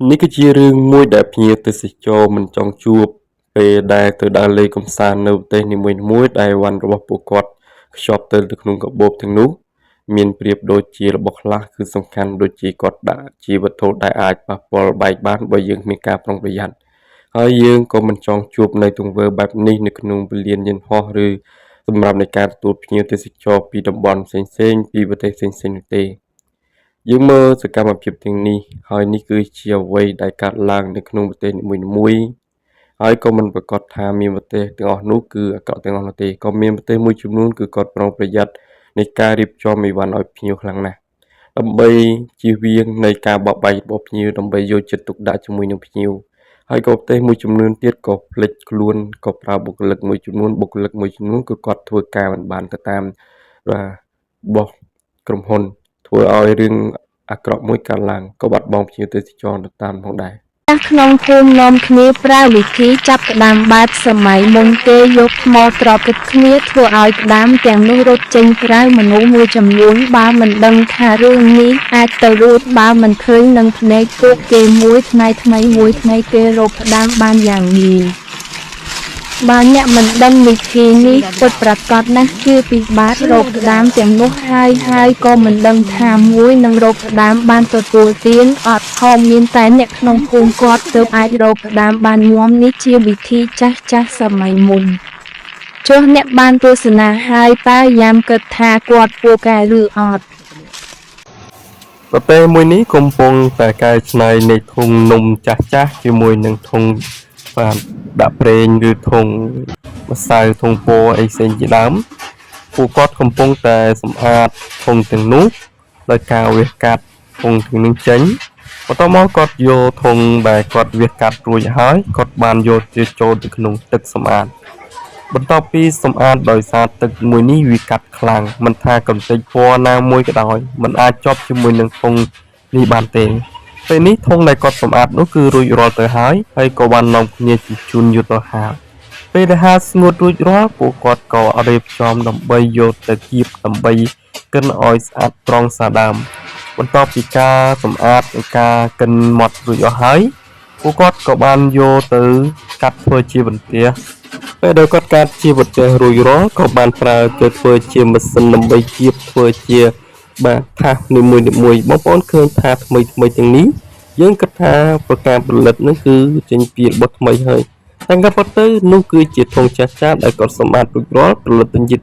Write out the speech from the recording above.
នេះគឺជារឿងមួយដែលភ្ញៀវទេសចរមិនចង់ជួបពេលដែលទៅដើរលេងកម្សាន្តនៅប្រទេសនីមួយៗដែលអីវ៉ាន់របស់ពួកគាត់ខ្ចប់ទៅក្នុងកាបូបទាំងនោះមានប្រៀបដូចជារបស់ខ្លះគឺសំខាន់ដូចជាគាត់ដាក់ជាវត្ថុដែលអាចប៉ះពាល់បែកបានបើយើងគ្មានការប្រុងប្រយ័ត្នហើយយើងក៏មិនចង់ជួបនៅទង្វើបែបនេះនៅក្នុងពលានយន្តហោះឬសម្រាប់នៃការទទួលភ្ញៀវទេសចរពីតំបន់ផ្សេងៗពីប្រទេសផ្សេងៗនោះទេ យើងមើលសកម្មភាពទាំងនេះហើយនេះគឺជាអ្វីដែលកើតឡើងនៅក្នុងប្រទេសនីមួយៗហើយក៏មិនប្រាកដថាមានប្រទេសទាំងអស់នោះគឺអាក្រក់ទាំងអស់នោះទេក៏មានប្រទេសមួយចំនួនគឺគាត់ប្រុងប្រយ័ត្ននៃការរៀបចំអីវ៉ាន់ឲ្យភ្ញៀវខ្លាំងណាស់ដើម្បីជៀសវាងនៃការបក់បែករបស់ភ្ញៀវដើម្បីយកចិត្តទុកដាក់ជាមួយនឹងភ្ញៀវហើយក៏ប្រទេសមួយចំនួនទៀតក៏ភ្លេចខ្លួនក៏ប្រើបុគ្គលិកមួយចំនួនបុគ្គលិកមួយចំនួនគឺគាត់ធ្វើការមិនបានទៅតាមបាទរបស់ក្រុមហ៊ុនធ្វើឲ្យរឿងអាក្រក់មួយកើតឡើងក៏បាត់បង់ភ្ញៀវទេសចរទៅតាមផងដែរ ក្នុងភូមិនាំគ្នាប្រើវិធីចាប់ក្តាមបែបសម័យមុនគេយកថ្មត្រកគិតគ្នាធ្វើឲ្យក្តាមទាំងនោះរត់ចេញក្រៅមនុស្សមួយចំនួនបើមិនដឹងថារឿងនេះអាចទៅរួចបើមិនឃើញនឹងភ្នែកពួកគេមួយថ្ងៃថ្មីមួយថ្ងៃគេរកក្តាមបានយ៉ាងងាយបើអ្នកមិនដឹងវិធីនេះពិតប្រាកដណាស់គឺពិបាករកក្តាមទាំងនោះហើយហើយក៏មិនដឹងថាមួយនឹងរកក្តាមបានទទួលទានអត់ផងមានតែអ្នកក្នុងភូមិគាត់ទើបអាចរកក្តាមបានងាំនេះជាវិធីចាស់ចាស់សម័យមុនចុះអ្នកបានទស្សនាហើយតើយ៉ាំគិតថាគាត់ពូកែឬអត់ ប្រទេសមួយនេះកំពុងតែកែច្នៃនៃធុងនំចាស់ចាស់ជាមួយនឹងធុងបាទដាក់ប្រេងឬធុងម្សៅធុងពណ៌អីផ្សេងជាដើមពួកគាត់កំពុងតែសម្អាតធុងទាំងនោះដោយការវះកាត់ធុងទាំងនេះចេញបន្ទាប់មកគាត់យកធុងដែលគាត់វះកាត់រួចហើយគាត់បានយកទៅចូលទៅក្នុងទឹកសម្អាត បន្ទាប់ពីសម្អាតដោយសារទឹកមួយនេះវាកាត់ខ្លាំងមិនថាកម្ទេចពណ៌ណាមួយក៏ដោយមិនអាចជាប់ជាមួយនឹងធុងនេះបានទេពេលនេះធុងដែលគាត់សម្អាតនោះគឺរួចរាល់ទៅហើយហើយក៏បាននាំគ្នាជញ្ជូនយកទៅហាលពេលដែលហាលស្ងួតរួចរាល់ពួកគាត់ក៏រៀបចំដើម្បីយកទៅគៀបដើម្បីកិនឲ្យស្អាតត្រង់សាដើមបន្ទាប់ពីការសម្អាតនិងការកិនម៉ត់រួចអស់ហើយពួកគាត់ក៏បានយកទៅកាត់ធ្វើជាបន្ទះ ពេលដែលគាត់កាត់ជាប្រទេសរួចរាល់ក៏បានប្រើទៅធ្វើជាម៉ាស៊ីនដើម្បីគៀបធ្វើជាបាទថាសនីមួយៗបងប្អូនឃើញថាថ្មីថ្មីទាំងនេះយើងគិតថាប្រការផលិតហ្នឹងគឺចេញពីរបស់ថ្មីហើយតែក៏ប៉ុន្តែនោះគឺជាធុងចាស់ៗដែលគាត់សម្អាតរួចរាល់ផលិតទៅជា